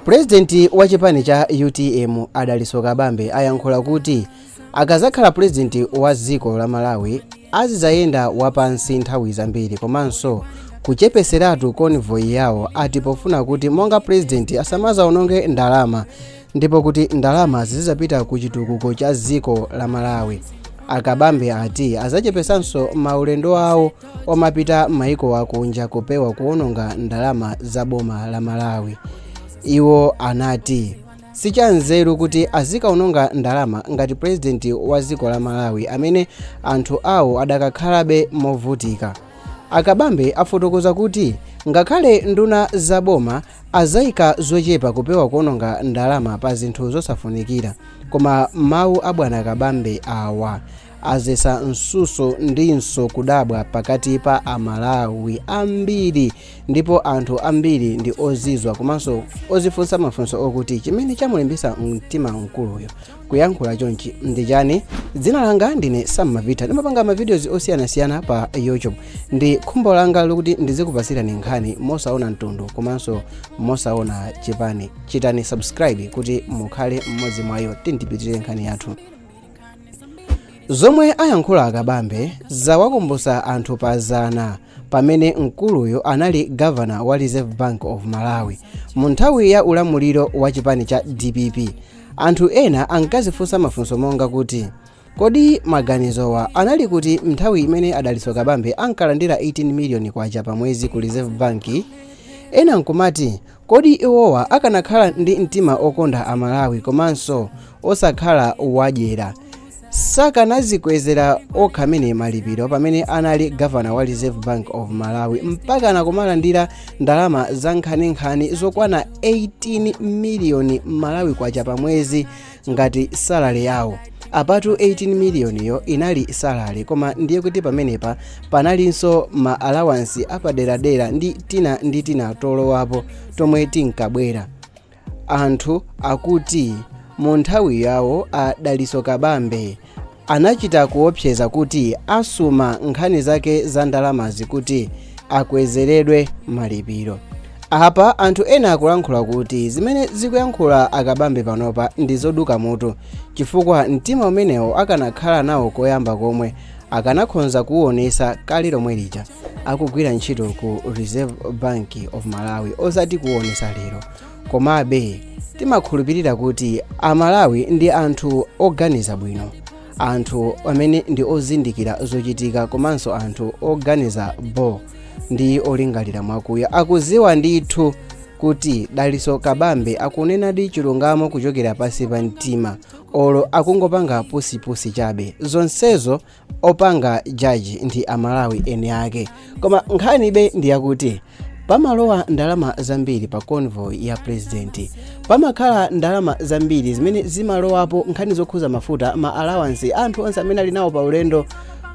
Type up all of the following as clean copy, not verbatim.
Purezidenti wa chipani cha UTM a Dalitso Kabambe ayankhula kuti akazakhala purezidenti wa dziko la Malawi azizayenda wapansi nthawi zambiri komanso kuchepeseratu convoy yawo, ati pofuna kuti monga purezidenti asamazaononge ndalama ndipo kuti ndalama zizapita ku chitukuko cha dziko la Malawi. Akabambe ati azachepesanso maulendo awo omapita maiko akunja kupewa kuononga ndalama za boma la Malawi. Iwo anati sichanzeru kuti azikaononga ndalama ngati purezidenti wa dziko la Malawi amene anthu awo adakakhalabe movutika. Akabambe afotokoza kuti ngakhale nduna zaboma azayika zochepa kupewa kuononga ndalama pa zinthu zosafunikira. Koma mawu a bwana Kabambe awa azesa msuso ndinso kudabwa pakati pa Amalawi ambiri, ndipo anthu ambiri ndi ozizwa komanso ozifunsa mafunso okuti chimene chamulimbisa mtima mkuluyo kuyankhula chonchi ndi chani? Dzina langa ndine Sam Mavita, ndimapanga mavideos osiyanasiyana pa YouTube ndi khumbo langa lokuti ndizikupasirani nkhani mosaona mtundu komanso mosaona chipani. Chitani subscribe kuti mukhale mmodzi mwayo. Tindipitire nkhani yathu. Zomwe ayankhula Akabambe zawakumbutsa anthu pazana pamene mkuluyo anali gavana wa Reserve Bank of Malawi mu nthawi ya ulamuliro wa chipani cha DPP. Anthu ena ankazifunsa mafunso monga kuti, kodi maganizowa anali kuti nthawi imene Adalitso Kabambe ankalandira 18 miliyoni kwacha pa mwezi ku Reserve Bank? Ena nkumati, kodi iwowa akanakhala ndi mtima okonda Amalawi komanso osakhala wadyera, sakanazikwezera okha amene malipiro pamene anali gavana wa Reserve Bank of Malawi mpakana kumalandira ndalama za nkhaninkhani zokwana 18 miliyoni Malawi kwacha pa mwezi ngati salary yawo? Apatu 18 miliyoniyo inali salary, koma ndiye kuti pamenepa panalinso ma allowance apaderadera ndi tina ndi tina tolowapo tomwe tinkabwera. Anthu akuti mu nthawi yawo a Dalitso Kabambe anachita kuopseza kuti asuma nkhani zake za ndalamazi kuti akwezeredwe malipiro. Apa anthu ena akulankhula kuti zimene zikuyankhula Akabambe panopa ndi zoduka mutu, chifukwa mtima umenewo akanakhala nawo koyamba komwe akanakhonza kuwonesa kale lomwe lija akugwira ntchito ku Reserve Bank of Malawi, osati kuwonesa lero. Komabe timakhulupirira kuti Amalawi ndi anthu oganiza bwino, anthu amene ndi ozindikira zochitika komanso anthu oganiza bo ndi olingalira mwakuya. Akuziwa ndithu kuti Dalitso Kabambe akunenadi chilungamo kuchokera pansi pa mtima olo akungopanga pusipusi chabe. Zonsezo opanga jaji ndi Amalawi eni ake. Koma nkhanibe ndi yakuti pamalowa ndalama zambiri pa convoy ya president, pamakhala ndalama zambiri zimene zimalowapo, nkhani zokhuza mafuta, ma allowance anthu onse amene ali nawo pa ulendo,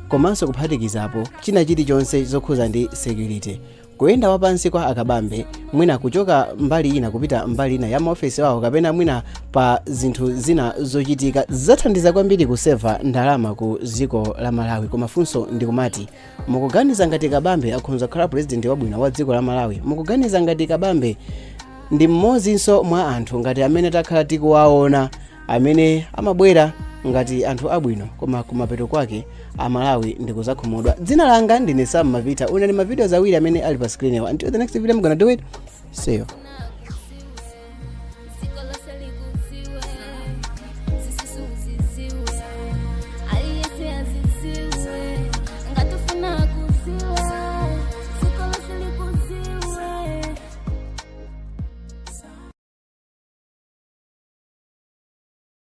komanso kuphatikizapo china chilichonse zokhuza ndi security. Kuyenda wapansi kwa Akabambe, mwina kuchoka mbali ina kupita mbali ina ya maofesi awo kapena mwina pa zinthu zina zochitika, zathandiza kwambiri kuseva ndalama ku dziko la Malawi. Koma funso ndikumati, mukuganiza ngati Kabambe akhonza kukhala president wabwino wa dziko la Malawi? Mukuganiza ngati Kabambe ndi mmodzinso mwa anthu ngati amene takhala tikuwaona amene amabwera ngati anthu abwino, koma kumapeto kwake Amalawi ndikuzakhumudwa? Dzina langa ndine Sam Mavita. Una ndi mavideos awiri amene ali pa screen yawo. Until the next video, I'm gonna do it. See you.